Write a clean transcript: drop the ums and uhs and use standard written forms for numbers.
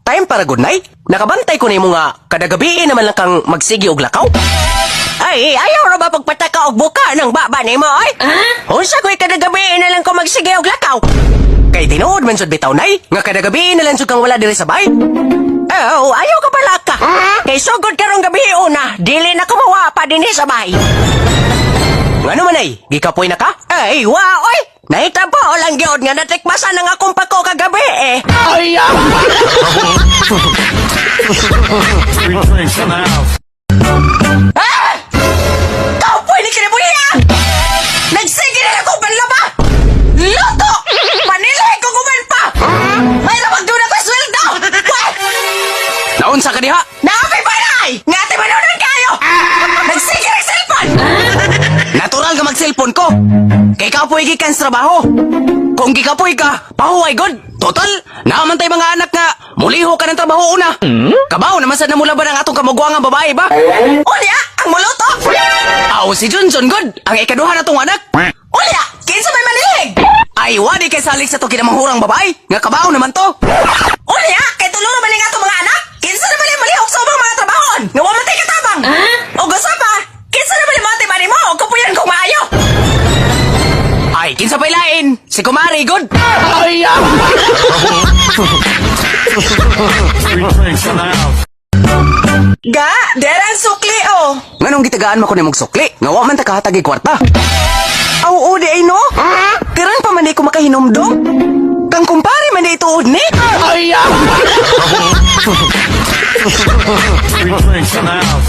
Time para good night. Nakabantay ko nimo nga kada gabi naman lang kang magsige og lakaw. Ay, ayaw ra ba pagpataka og buka ng baba nimo ay? Unsa ko'y kada gabi na lang ko magsige og lakaw? Kay tinuod man jud bitaw, nay, nga kada gabi na lang jud kang wala diri sa bay. Oh, ayaw ka pala ka. Kay sugod karong gabi una, dili na ko mawa pa dinhi sa bay. Ngano man ay, gikapoy na ka? Ay, wa oy! Nahitabo lang gyud nga natikmasan ang akong pako kagabi eh. Three drinks in the house. Ah! Kapoy ni kinabuhi! Nagsige na ako panlaba! Luto! Panilay ko kuman pa! May labag doon ako sweldo! Wah! Naunsa ka diha? Naapay panay! Nga ati manunan kayo! Nagsige ng cellphone! Natural nga mag-cellphone ko! Kay kapoy gikan sa trabaho! Kung gikapoy ka, pahuway god! Total, naaman tay mga anak nga muliho ka ng trabaho una. Kabaw naman sa namulaban ang atong kamugwang babae ba? Unya, ang muluto! Aw, si Junjun god, ang ikaduha na tong anak. Unya, kinsa may manilig? Ay, wadi kay salig sa to kinamanghurang babae. Nga kabaw naman to. Unya, kay tulo naman nga atong mga anak. Kinsa naman yung malihok sa ubang mga trabahon? Nga wa man tay katabang. O gusto pa, kinsa naman yung mga timani mo? O kapuyan kong maayo. Ay, kinsa pa'y lain? Si Kumari, good. Three drinks in the house. Ga, derang sukli oh. Nganong gitagaan mo ko nimong sukli? Nga wa man ta kahatag og kwarta. Aw, oo, di ay no. Karon pa man di ko makahinumdum. Kang kumpare man di ituod ni. Three drinks in the house.